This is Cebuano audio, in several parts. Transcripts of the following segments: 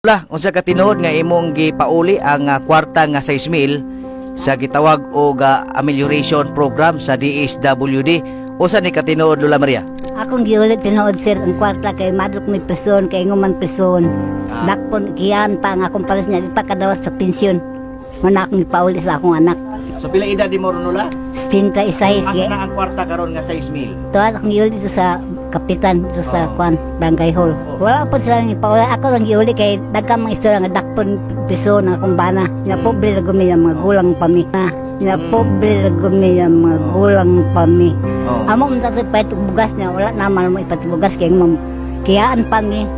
Lola, unsa ka tinuod nga imong gipauli ang kwarta nga 6,000 sa gitawag og amelioration program sa DSWD? Usa ni katinuod, Lola Maria? Akong giulit tinuod, sir, ang kwarta kay madlok may prison kay nguman prison. Dakpon kiyan pa ang akong pares niya di pa kadawat sa pensyon. Muna akong ipauli sa akong anak. So pila edad di mo ron, Lola? 66. Asa na ang kwarta karon nga 6,000? Tuwa akong giuli dito sa kapitan dito sa kwan barangay hall. Wala po sila nang ipauli. Ako lang giuli kay dagkang mga istorya nga dakpon prison ang akong bana. Nya pobre ra gumi ang mga gulang pa mi. Nya pobre ra gumi ang mga gulang pa mi. Amo man sa pahit og bugas niya, wala naman mo ipatubugas kay ma'am. Kiyaan pa mi,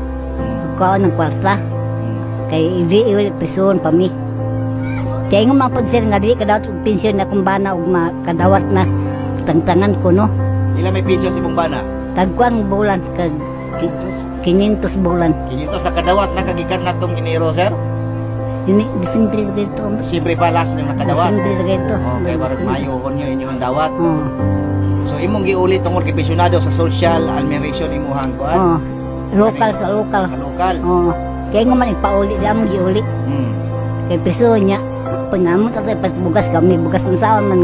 kuhaan ng kwarta. Kay hindi iuli prison pa mi. Kaya nga mga sir nga di kadawat og pensyon na kung bana og makadawat na tangtangan ko, no. Ila may pensyon si imong bana? Tagkuang bulan kag 500 bulan. 500 nakadawat na kagikan na tong Enero, sir? Ini Disembre dito. Siyempre pa last yung nakadawat. Disembre dito. Okay, barog Mayo, Hunyo inyong dawat. Oh. So imong giuli tungod kay pensyonado sa social amelioration imuhang kuan? Oh. Lokal sa lokal. Sa lokal. Oh. Kaya nga man ipauli di among giuli. Kay piso niya, pangamot ako ipagbugas kami, bugas ang saon man,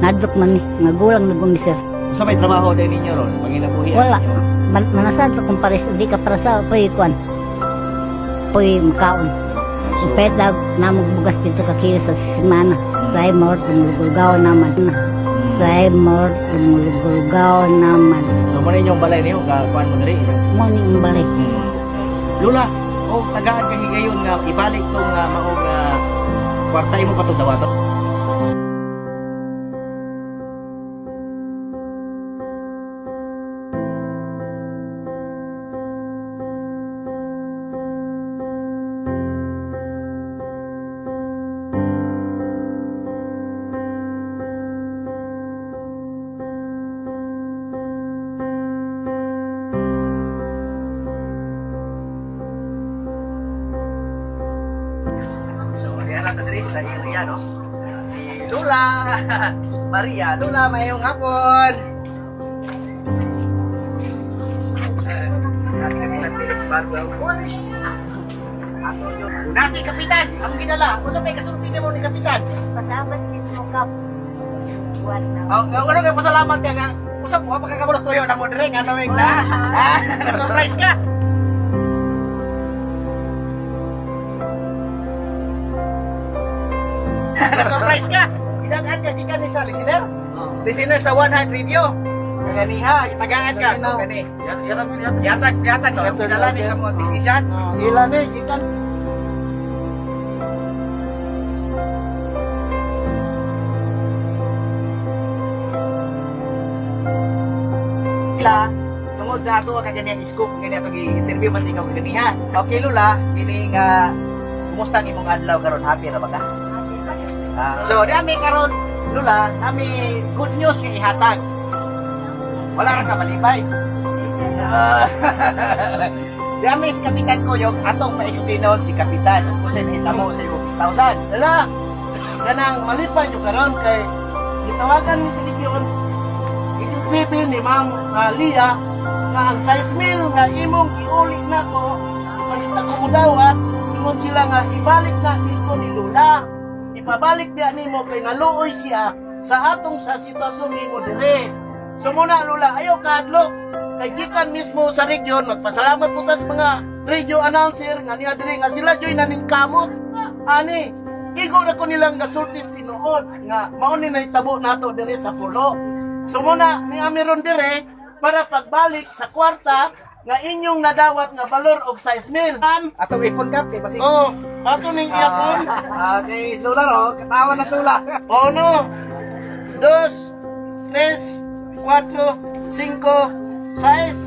nadlok man ni, nga gulang na gumi, sir. Sa may trabaho din ninyo ron, panginabuhi Wala. ninyo? Manasad ko kung pares, di ka para sa, poy kuan, poy makaon. So, Upet daw, namog bugas 7 ka kilo sa semana. Sa mor, tumulugulgaw naman. Sa mor, tumulugulgaw naman. So mo na inyong balay niyo, kuan mo diri. Mo ni ang balay. Lula, o tagaan kay higayon nga ibalik tong maong kwarta imo patong dawaton. So, diyan lang diri sa area, no? Si Lula Maria. Lula, mayong hapon. Si Kapitan Felix Manuel Course. Nasi Kapitan, ang gidala. Unsa may kasulti nimo ni Kapitan? Pasalamat si Mukap. Buwan na. Oh, nga ano kay pasalamat ka nga. Usap mo pagkakabalos tuyo na mo dire nga namig na. Ah, na-surprise ka. Na-surprise ka. Gidagaan ka gikan ni sa listener. Listener sa One Heart Radio. Kaganiha, gitagaan ka kung gani. Yatag, yatag no. Dala ni sa mga technician. Ila ni gikan. Lula, tungod sa ato kay gani ang scoop gani ato gi-interview man ikaw ganiha. Okay Lula, kini nga kumusta ang imong adlaw karon? Happy ra ba ka? So nami karon Lula, nami good news nga ihatag. Wala ra ka malipay. Dami si Kapitan Koyog atong pa-explain si Kapitan kung unsay nahitabo sa imong 6,000. Ila kanang malipay jud karon kay gitawagan ni si Gideon Agency ni Ma'am Lia nga ang size mill nga imong giuli nako pangita ko mo dawat, ingon sila nga ibalik na dito ni Lula, ipabalik diya nimo kay naluoy siya sa atong sa sitwasyon nimo dire. So muna Lula, ayaw kahadlok kay gikan mismo sa region. Magpasalamat po ta sa mga radio announcer nga niya dire nga sila joy naningkamot ani. Igo na ko nilang gasultis tinuod nga mao ni nahitabo nato dire sa pulo. So muna ni amiron dire para pagbalik sa kwarta nga inyong nadawat nga balor og 6 mil. Atong ipon kap kay basig. Oh, ato ning iyapon. Okay, Lula ro, katawa na tula. Uno, dos, tres, cuatro, cinco, seis.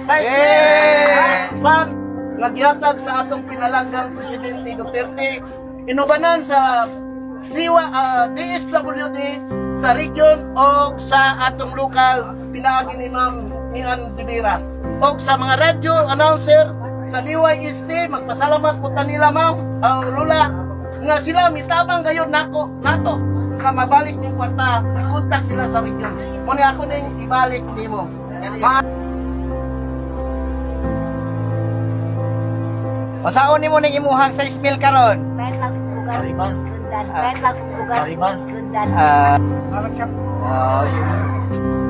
Seis. Yeah! Pan, nagyatag sa atong pinalanggang Presidente Duterte, inubanan sa Diwa, DSWD sa region o sa atong lokal pinaagi ni Ma'am Mian Dibira. O sa mga radio announcer sa DYST, magpasalamat po ta nila, Ma'am, Lula, nga sila mitabang gayon nako nato nga mabalik ning kwarta, kontak sila sa region. Muna ako ning ibalik nimo. Unsaon nimo ning imuhang 6 mil karon? Sundan, Ah. Oh, yun.